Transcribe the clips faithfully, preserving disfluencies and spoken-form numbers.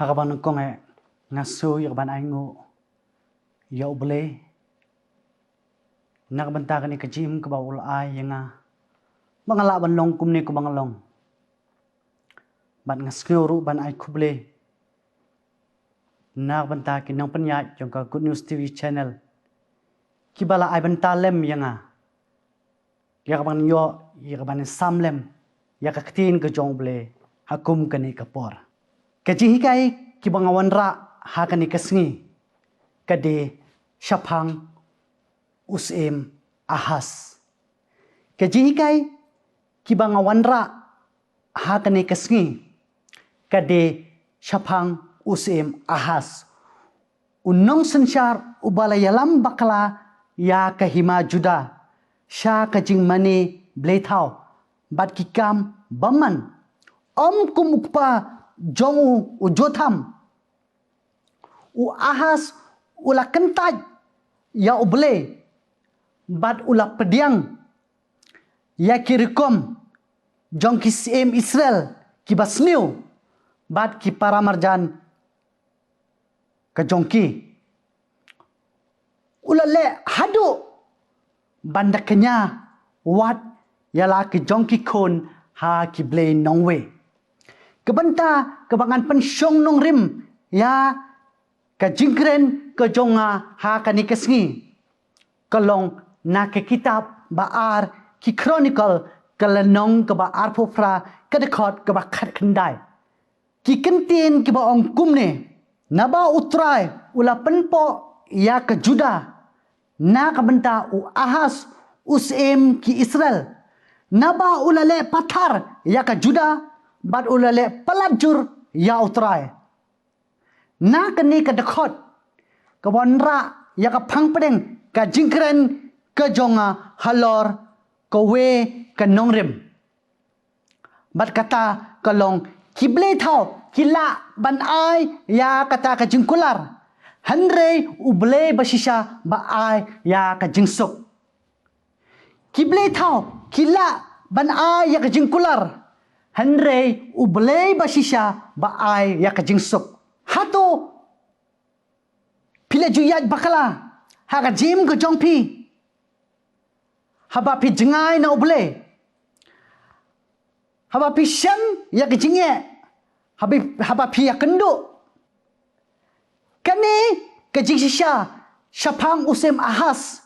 Ka ban kong eh, nga sngew ïa ka ban ai nguh ïa U Blei na ka bynta kane ka jingim kaba u la ai ïa nga, ba nga lah ban long kumne kumba nga long. Bad nga sngew ruh ban ai khublei na ka bynta ki nongpynïaid jong ka Good News T V channel, kiba la ai bynta lem ïa nga ïa ka ban ïoh, ïa ka ban sam lem ïa ka ktien ka jong U Blei ha kum kane ka por. Ka jinghikai kiba nga wanrah ha kane ka sngi ka dei shaphang u syiem Ahas. Ka jinghikai kiba nga wanrah ha kane ka sngi ka dei shaphang u syiem Ahas, u nongsynshar uba la ïalam bakla ïa ka hima Judah sha ka jingmane bleithaw bad ki kam bymman, ym kum u kpa jong u, u Jotham. U Ahas u la kyntait ïa U Blei bad u la pdiang ïa ki rukom jong ki syiem Israel kiba sniew bad ki paramarjan ka jong ki. U la leh haduh ban da kñia wat ïa la ki jong ki khun ha ki blei nongwei. Ka bynta kaba ngan pynshong nongrim ïa ka jingkren ka jong nga ha kane ka sngi ka long na ka kitab ba ar ki Chronicle, ka lynnong kaba arphew phra, ka dkhot kaba khatkhyndai. Ki kyntien kiba ong kumne: Naba U Trai u la pynpoh ïa ka Judah na ka bynta u Ahas u syiem ki Israel, naba u la leh pathar ïa ka Judah bad u la leh palat jur ïa U Trai. Na kane ka dkhot ka wanrah ïa ka phang pdeng ka jingkren ka jong nga halor kawei ka nongrim. Bad kata ka long, ki bleithaw ki lah ban ai ïa kata ka jingkular, hynrei U Blei ba shisha ba ai ïa ka jingsuk. Ki bleithaw ki lah ban ai ïa ka jingkular, hynrei U Blei ba shisha ba ai ïa ka jingsuk. Hato phi la ju ïaid bakla ha ka jingim ka jong phi? Haba phi jngai na U Blei, haba phi shem ïa ka jingeh, haba, haba phi ïakynduh, kane ka jingshisha shaphang u syiem Ahas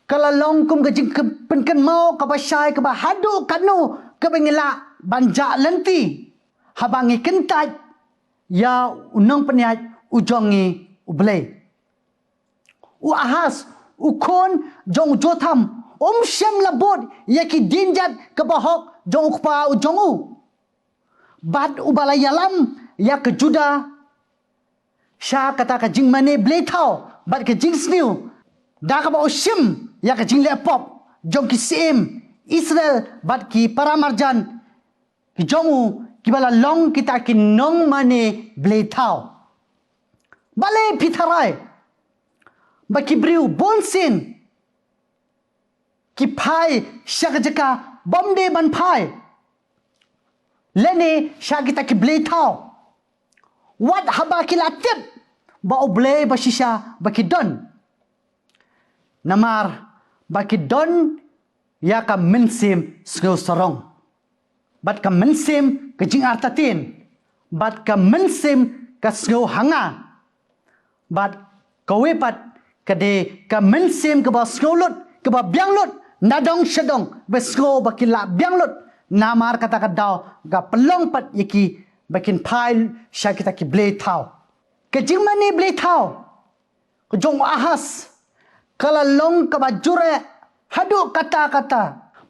ka la long kum ka jingpynkynmaw kaba shai kaba haduh katno kaba ngi lah ban jah lynti haba ngi kyntait ïa u nongpynïaid u jong ngi U Blei. U Ahas, u khun jong u Jotham, um shym la bud ïa ki dienjat kaba hok jong u kpa u jong u. Bad uba la ïalam ïa ka Judah sha kata ka jingmane bleithaw bad ka jingsniew, da kaba u shim ïa ka jingleh pop jong ki syiem Israel bad ki paramarjan ki jong u kiba la long kita ki nongmane bleithaw. Balei phi tharai ba ki briew bunsien ki phai sha ka jaka bym dei ban phai, lane sha kita ki bleithaw, wat haba ki la tip ba U Blei ba shisha ba ki don? Namar ba ki don ïa ka mynsiem sngewsarong, bad ka mynsiem ka jingartatien, bad ka mynsiem ka sngewhanga, bad kawei pat ka dei ka mynsiem kaba sngewlut, kaba biang lut na dong sha dong, ba sngew ba ki lah biang lut, namar kata ka daw ka pynlong pat ïa ki ba kin phai sha kita ki bleithaw. Ka jingmane bleithaw ka jong u Ahas ka la long kaba jur eh haduh katta katta,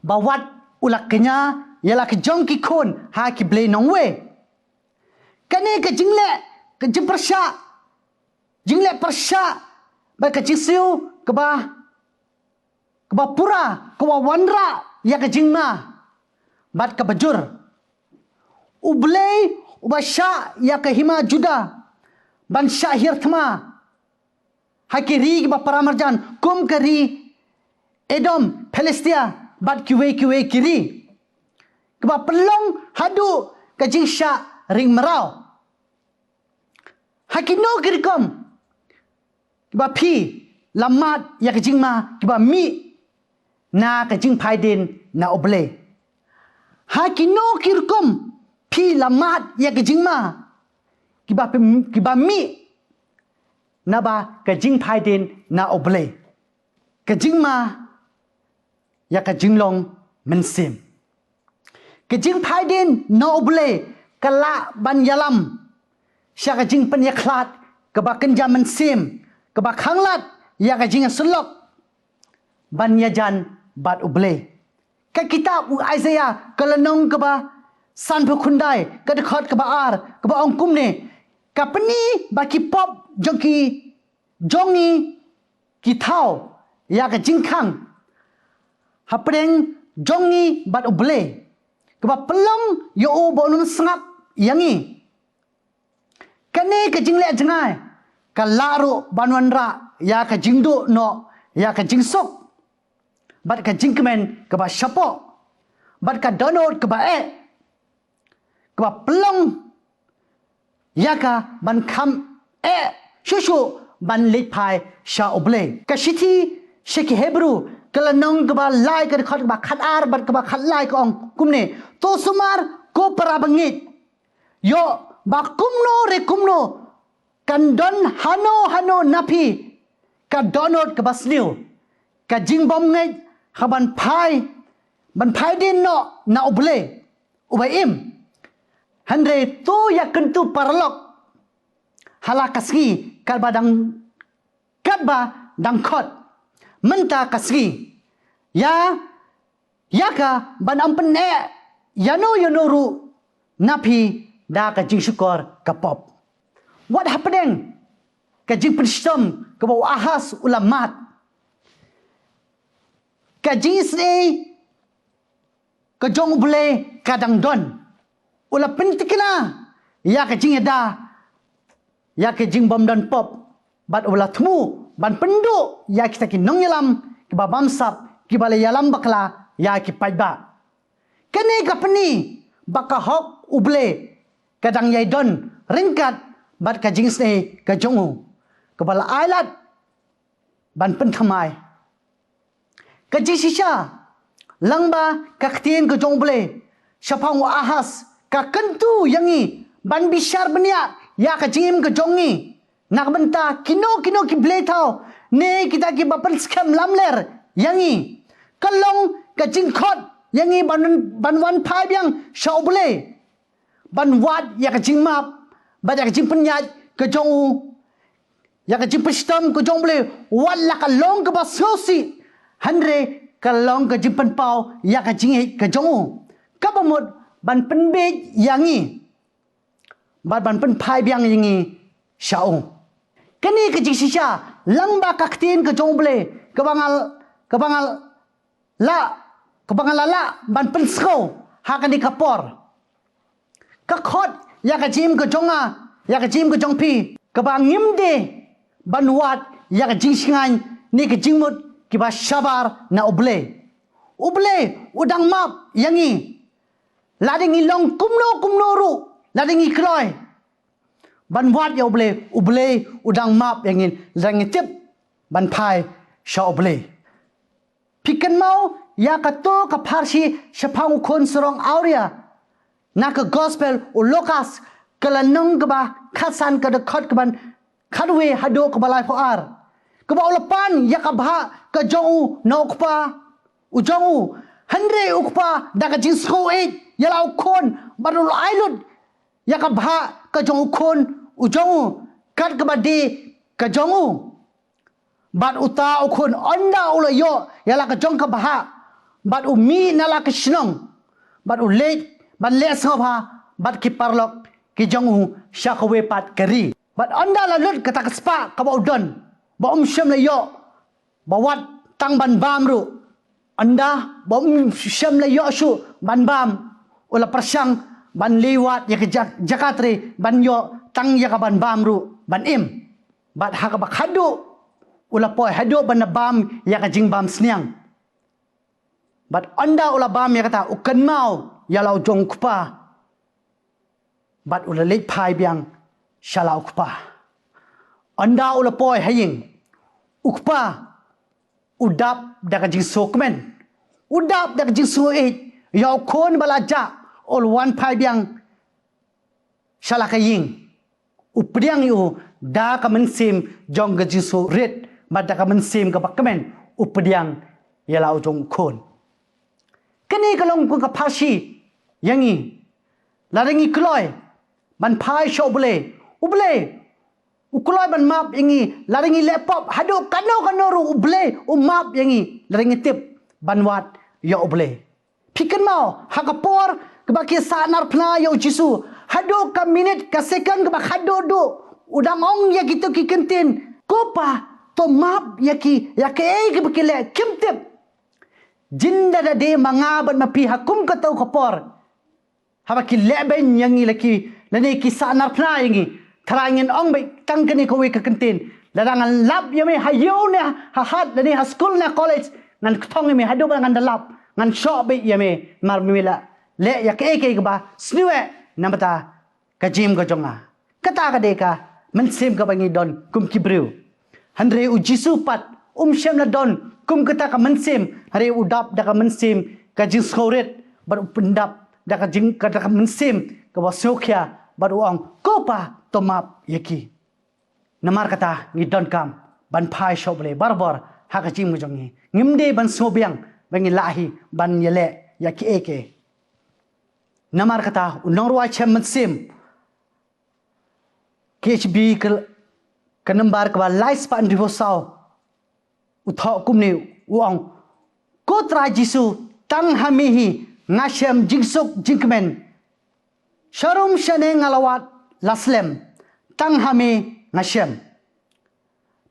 ba wat u la kñia ïa la ki jong ki khun ha ki blei nongwei. Kane ka jingleh, ka jingpyrshah, jingleh pyrshah bad ka jingsiew kaba, kaba pura, kaba wanrah ïa ka jingma bad kaba jur. U Blei uba shah ïa ka hima Judah ban shah hiar thma ha ki ri kiba paramarjan, kum ka ri Edom, Philistia, bad kiwei kiwei ki ri, kaba pynlong haduh ka jingshah ring mraw. Ha kino ki rukom kiba phi la mad ïa ka jingma kiba mih na ka jingphaidien na U Blei? Ha kino ki rukom phi la mad ïa ka jingma kiba phi, kiba mih naba ka jingphaidien na U Blei? Ka jingma ïa ka jinglong mynsiem. Ka jingphaidien na U Blei ka lah ban ïalam sha ka jingpynïakhlad kaba kynja mynsiem, kaba khanglad ïa ka jingïasyllok ban ïajan bad U Blei. Ka kitab u Isaiah ka lynnong kaba sanphew khyndai, ka dkhot kaba ar, kaba ong kumne: Ka pyni ba ki pop jong ki, jong ngi ki thaw ïa ka jingkhang hapdeng jong ngi bad U Blei, kaba pynlong ïa u ba un ym sngap ïa ngi. Kane ka jingleh jngai ka lah ruh ban wanrah ïa ka jingduh noh ïa ka jingsuk, bad ka jingkmen kaba shapoh, bad ka dohnud kaba eh, kaba pynlong ïa ka ban kham eh shuh shuh ban leit phai sha U Blei. Ka shithi sha ki Hebru ka lynnong kaba lai, ka dkhot kaba khatar bad kaba khatlai ka ong kumne: To sumar, ko para bangeit, ïoh ba kumno re kumno kan don hano hano na phi ka dohnud kaba sniew, ka jingbymngeit ha ban phai, ban phaidien noh na U Blei uba im. Hynrei to ïakyntu paralok ha la ka sngi katba dang, katba dang khot mynta ka sngi, ïa, ïa ka ban ym pyneh ïano ïano ruh na phi da ka jingshukor ka pop. Wat hapdeng ka jingpynshitom kaba u Ahas u la mad, ka jingisynei ka jong U Blei ka dang don. U la pyntikna ïa ka jingïada ïa ka jingbymdon pop, bad u la thmu ban pynduh ïa kita ki nongïalam kiba bamsap, kiba la ïalam bakla ïa ki paidbah. Kane ka pyni ba ka hok U Blei ka dang ïai don ryngkat bad ka jingisynei ka jong u, kaba la ailad ban pynthymmai. Ka jingshisha, lyngba ka ktien ka jong U Blei shaphang u Ahas, ka kyntu ïa ngi ban bishar bniah ïa ka jingim ka jong ngi na ka bynta kino kino ki blei thaw ne kita kiba pynskhem lamler ïa ngi. Ka long ka jingkhot ïa ngi ban, ban wan phai biang sha U Blei, ban wad ïa ka jingmap bad ïa ka jingpynïaid ka jong u, ïa ka jingpynshitom ka jong U Blei, wat la ka long kaba sngewsih, hynrei ka long ka jingpynpaw ïa ka jingïeit ka jong u, kaba mut ban pynbiej ïa ngi bad ban pynphai biang ïa ngi sha u. Kane ka jingshisha lyngba ka ktien ka jong U Blei kaba nga, kaba nga la, kaba nga la lah ban pynsngew ha kane ka por. Ka khot ïa ka jingim ka jong nga, ïa ka jingim ka jong phi, kaba ngim dei ban wad ïa ka jingshngaiñ ne ka jingmut kiba shabar na U Blei. U Blei u dang map ïa ngi. Lada ngi long kumno kumno ruh, lada ngi kloi ban wad ïa U Blei, U Blei u dang map ïa ngi lada ngi tip ban phai sha U Blei. Phi kynmaw ïa kato ka pharshi shaphang u khun sarong awria na ka Gospel u Lukas, ka lynnong kaba khatsan, ka dkhot kaba khatwei haduh kaba laiphew ar, kaba u la pan ïa ka bhah ka jong u na u kpa u jong u. Hynrei u kpa da ka jingsngewsih ïa la u khun bad u la ai lut ïa ka bhah ka jong u khun u jong u kat kaba dei ka jong u. Bad uta u khun ynda u la ïoh ïa la ka jong ka bhah, bad u mih na la ka shnong, bad u leit ban leh sngewbha bad ki paralok ki jong u sha kawei pat ka ri. Bad ynda la lut kata ka spah kaba u don, ba um shym la ïoh ba wat tang ban bam ruh. Ynda ba um shym la ïoh shuh ban bam, u la pyrshang ban leit wad ïa ka ja-, jaka trei ban ïoh tang ïa ka ban bam ruh ban im. Bad ha kaba khadduh u la poi haduh ban da bam ïa ka jingbam sniang. Bad ynda u la bam ïa kata, u kynmaw ïa la u jong u kpa. Bad u la leit phai biang sha la u kpa. Ynda u la poi ha ïing, u kpa u dap da ka jingsngewkmen, u dap da ka jingsngewieit ïa u khun ba la jah, u la wan phai biang sha la ka ïing. U pdiang ïa u da ka mynsiem jong ka jingsngewrit, bad da ka mynsiem kaba kmen u pdiang ïa la u jong u khun. Kane ka long kum ka pharshi ïa ngi. Lada ngi kloi ban phai sha U Blei, U Blei u kloi ban map ïa ngi. Lada ngi leh pop haduh kano kano ruh, U Blei u map ïa ngi lada ngi tip ban wad ïa U Blei. Phi kynmaw ha ka por kaba ki sahnarphna ïa u Jisu, haduh ka minit, ka second kaba khadduh duh, u dang ong ïa kito ki ktien, "Ko Pa, to map ïa ki, ïa kaei kaba ki leh kim tip." Jin da da dei ma nga bad ma phi ha kum kato ka por, haba ki leh beiñ ïa ngi la ki, lane ki sahnarphna ïa ngi, tharai ngin ong beit tang kane kawei ka ktien. Lada ngan lap ïa me ha ïew ne ha hat, lane ha skul ne ha college, ngan kthong ïa me haduh ba ngan da lap, ngan shoh beit ïa me, namar me la leh ïa kaei kaei kaba sniew eh na bynta ka jingim ka jong nga. Kata ka dei ka mynsiem kaba ngi don kum ki briew. Hynrei u Jisu pat um shym la don kum kata ka mynsiem, hynrei u dap da ka mynsiem ka jingsngewrit, bad u pyndap da ka jing, kata ka mynsiem kaba sngewkhia, bad u ong, "Ko Pa, to map ïa ki." Namar kata ngi donkam ban phai sha U Blei barabor ha ka jingim ka jong ngi. Ngim dei ban sngewbiang ba ngi lah hi ban ïaleh ïa kiei kiei. Namar kata u nongrwai chem mynsiem, K H B ka, ka nambar kaba lai spah hynriew phew saw, u thoh kumne, u ong, "Ko Trai Jisu, tang ha me hi nga shem jingsuk jingkmen. Sharum shane nga la wad la slem, tang ha me nga shem.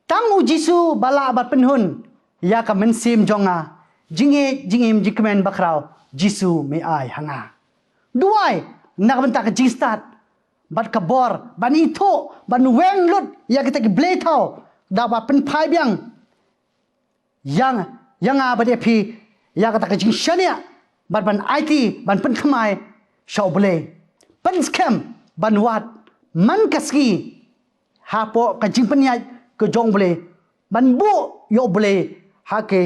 Tang u Jisu ba lah ban pynhun ïa ka mynsiem jong nga, jingïeit jingim jingkmen bakhraw, Jisu me ai ha nga." Duwai na ka bynta ka jingstad bad ka bor, ban ithuh, ban weng lut ïa kita ki blei thaw, da ba pynphai biang ïa nga, ïa nga bad ïa phi, ïa kata ka jingshaniah, bad ban aiti, ban pynthymmai sha U Blei. Pynskhem ban wad man ka sngi hapoh ka jingpynïaid ka jong U Blei, ban buh ïa U Blei ha ka,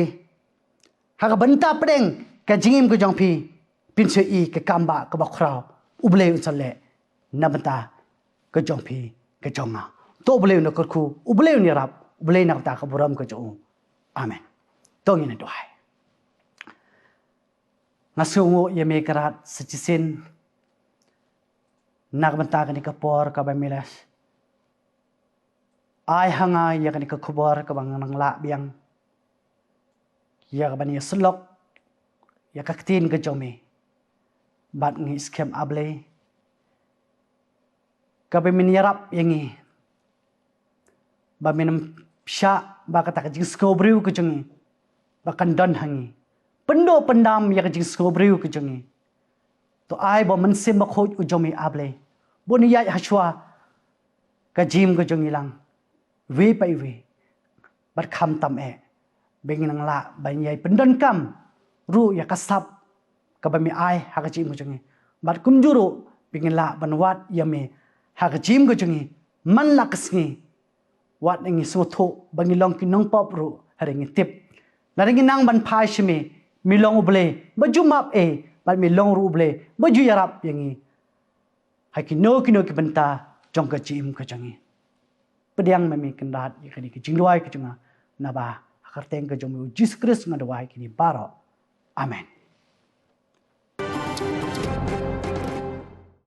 ha ka bynta pdeng ka jingim ka jong phi. Pynshoi ka kam ba kaba khraw, U Blei un sa leh na bynta ka jong phi, ka jong nga. To U Blei un kyrkhu, U Blei un ïarap, U Blei na ka bynta ka burom ka jong u. Amen. To ngin duwai. Nga sngewnguh ïa me Kynrad sa shisien na ka bynta kane ka por kaba me la ai ha nga ïa kane ka khubor kaba ngan nang lah biang ïa kaban ïasyllok ïa ka ktien ka jong me. Bad ngi skhem, A Blei, kaba men ïarap ïa ngi, ba men ym shah ba kata ka jingsngew briew ka jong ngi ba kan don ha ngi. Pynduh pyndam ïa ka jingsngew briew ka jong ngi. To ai ba u Mynsiem Bakhuid u jong me, A Blei, ba un ïaid hashwa ka jingim ka jong ngi lang, wei pa wei. Bad khamtam eh ba ngin nang lah ban ïai pyndonkam ruh ïa ka sap kaba me ai ha ka jingim ka jong ngi. Bad kumjuh ruh ba ngin lah ban wad ïa me ha ka jingim ka jong ngi man la ka sngi. Wat ngi sngewthuh ba ngi long ki nongpop ruh, hynrei ngi tip lada ngi nang ban phai sha me, me long U Blei ba ju map ei, bad me long ruh U Blei ba ju ïarap ïa ngi ha kino kino ki bynta jong ka jingim ka jong ngi. Pdiang ma me Kynrad ïa kane ka jingduwai ka jong nga, naba ha ka kyrteng ka jong me U Jisu Khrist nga duwai kine baroh. Amen.